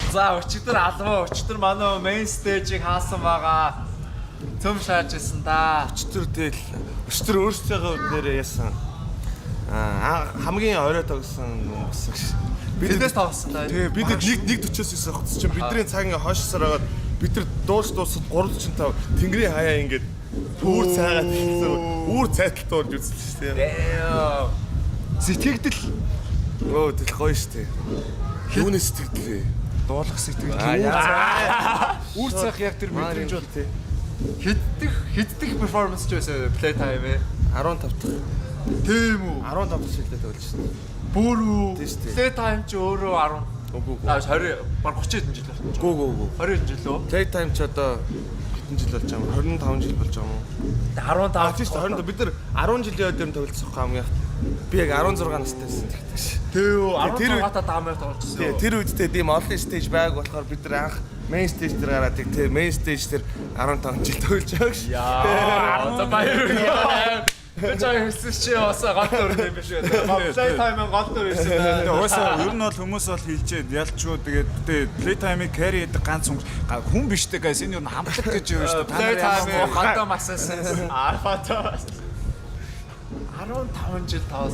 За, өчигдөр албаа, өчигдөр манай main stage-ийг хаасан байгаа. Цөм шааж исэн да. Өчтөр тэгэл өчтөр өөрсдийнхөө үднэрээ яасан. Аа, хамгийн орой тогсон юм болсон гэж. Бид Биднээс тоглосон да. Тэгээ бид нэг 1:40-оос исэн хөтс чинь бидний цаг ингээ хойшсоор байгаад бид нар дууш дуусаад 3:45 тэнгэрийн хаяа ингээд үүр цайгаад эхэлсэн. Үүр цайтал дуулж үзсэн шүү дээ. Damn. Сэтгэгдэл. Өө, тэгэл гоё шүү дээ. Юуны сэтгэгдэл вэ? Дуулах сэтгэгдэл. Аа, яа. Үүр цайх яг тэр мэдрэмж бол тий. Хэддэх performance ч байсан play time ээ? 15 дахь. Тийм үү? 15 дахь шилдэ тоглож шүү дээ. Бүр үү? Тийм шүү дээ. Play time ч өөрөө 10 Үгүй үгүй. Аа, 20, баг 30 хэдэн жил болсон. Гүү гүү гүү. 20 хэдэн жил үү? Play time ч одоо хэдэн жил болж байгаа юм? 25 жил болж байгаа юм уу? 15. А, тийм шүү дээ, 25, бид нар 10 жилийн өдөр нь тоглолцох хамгийн их. Би яг 16 настай байсан тэгдэг ш. Тийм үү? Тэр 16 та даамаар тоглолцсон Тий, юу? тэр үедээ тийм олон stage байг болохоор бид нар анх main stage дээр гараад тий, main stage дээр 15 жил тоглож байгаа ш. Яа, за, баяр. Би ч хэлсэн чи бас гол дүр юм биш үү? Play time гол дүр ирсэн. Тэгээ угаасаа ер нь бол хүмүүс бол хэлжээд ялчгүй, тэгээд тэгээ play time-ыг carry хийдэг ганц хүн хүн биш дээ, guys, энэ юу н хамтлаг гэж юу шүү дээ. Та Play нар ямар time Phantom Assassin. Аа, Phantom 15 жил таваас.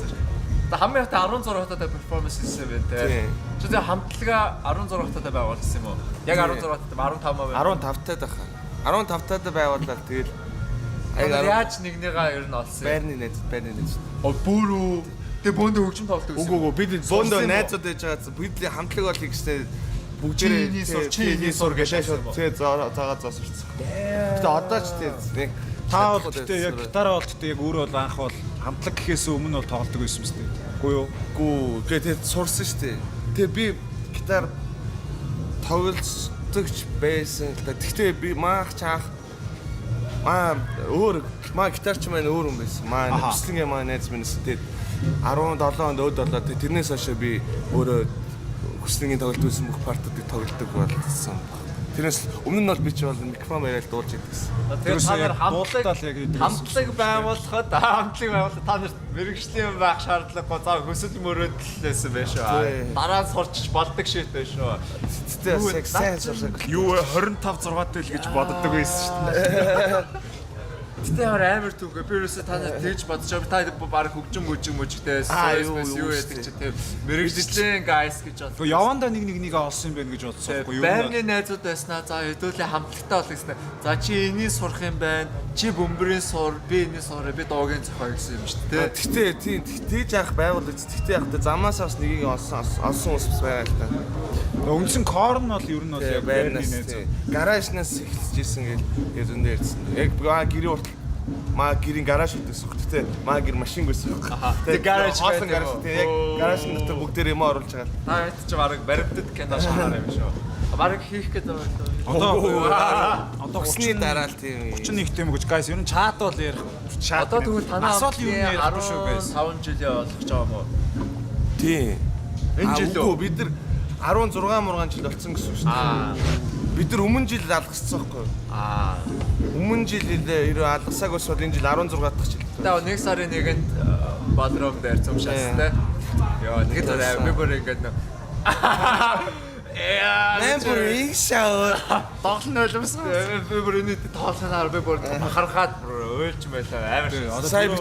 За, хамгийн ихтэй 16 таатай performance хийсэн байх те. Тийм. Чи тэгээ хамтлагаа 16 таатай байгуулсан юм уу? Яг 16 таатай, 15 маа. 15 таад байхаа. 15 таад байгууллаа, тэгэл Яг яаж нэгнийгаа ер нь олсон юм? Байрны найз, байрны найз. О, бүр үү? Тэгээ бөөндө хөгжим тоглодог гэсэн. Үгүй үгүй, бид бөөндөө Сурсан юм уу? найзууд байж байгаа, бид хамтлаг бол хийхсээ Чи энийг сур, чи энийг сур гэж шууд тий, заагаа зоо сурцсан. Гэтэ одоо ч тий нэг Та бол гэтээ яг гитараа бол гэтээ яг өөрөө бол анх бол хамтлаг гэхээс өмнө бол тоглодог байсан юм шүү дээ. Үгүй юу? Гүү, гэ тий, сурсан шүү дээ. Тэгээ би гитар тоглолцдогч байсан л та. Гэхдээ би маах чаах маа өөр маа гитарч маань өөр хүн байсан. Маа хүслэнгээ маа найз минь байсан. Тэгээд 17 онд өөд болоод тэрнээс хойш би өөрөө хүслэнгийн тоглолт байсан бүх part уудыг тоглодог болсон. Тэрнээс өмнө нь бол би чи бол микрофон бариад дуулж идэг гэсэн. Тэгээ та нар хамтлаг дуултаал яг идэг байсан. хамтлаг байгуулахад та нарт мэргэжлийн байх шаардлагагүй. За, хүсэл мөрөөдөл байсан байх шүү. Тий. Дараа нь сурчиж болдог шийт байх шүү. Тэгтээ бас яг сайн сурсаг. Юу вэ, 25 6 тэл гэж боддог байсан шүү дээ. Гэтэ ямар амар түүхэ. Би ерөөсөө та нарт тэгж бодож байгаа. Та баг хөгжим мөжим мөжигтэй Аа, юу, юу юу яадаг чи тийм мэргэжлийн guys гэж бодсон. Гэхдээ явандаа нэг нэг нэгээ олсон юм байна гэж бодсон байхгүй юу? Байрны найзууд байснаа за, хэдүүлээ хамтлагтай бол гэснэ. За, чи энийг сурах юм байна. Чи бөмбөрийн сур, би энийг сурах, би дуугийн зохио гэсэн юм шүү дээ. Тэгтээ тийм, тэгж яах байгуул үз. Тэгтээ яг та замаас бас нэгийг олсон олсон хүмүүс бас байгаа л та. Үндсэн core нь бол ер нь бол Тэгээ яг байрны байрнаас найз. тий. Гаражнаас эхэлж исэн гэл тэгээ зөндөө ярьсан. Яг маа гэрийн урт маа гэрийн гараж байсан. Гэтэ маа гэр машин байсан. Тэг гараж хоосон байдаг гараж уу? тий, яг гаражны дотор бүгдээр юм оруулж байгаа. Та хэд чи бараг баримтат кино шахаар юм шүү. Бараг хийх гэдэг юм байна. Одоо Өсний дараа л тийм. 31 юм гэж, guys, ер нь чат бол ярих чат. Одоо тэгвэл танаа асуул юу нь ярихгүй шүү, guys. 15 жилийн болгож байгаа юм уу? Тий. Энэ Аа, жил үү? Үгүй, бид нар 16 мургаан жил болсон гэсэн үг шүү дээ. Бид нар өмнө жил алгассан байхгүй юу? Аа. Өмнө жил илээ ерөө алгасаагүй бол энэ жил 16 дахь жил. Тэгээ 1 сарын 1-нд Болром дээр цөм шатсан те. Йоо, тэгэд би бүр ингээд нөө. Яа, Мэн бүр их шаа. Тоглол нь ойлгомсон. Би бүр энэ тоолсноор би бүр бахархаад бүр уйлж байлаа. Амар. Одоо Сая тэр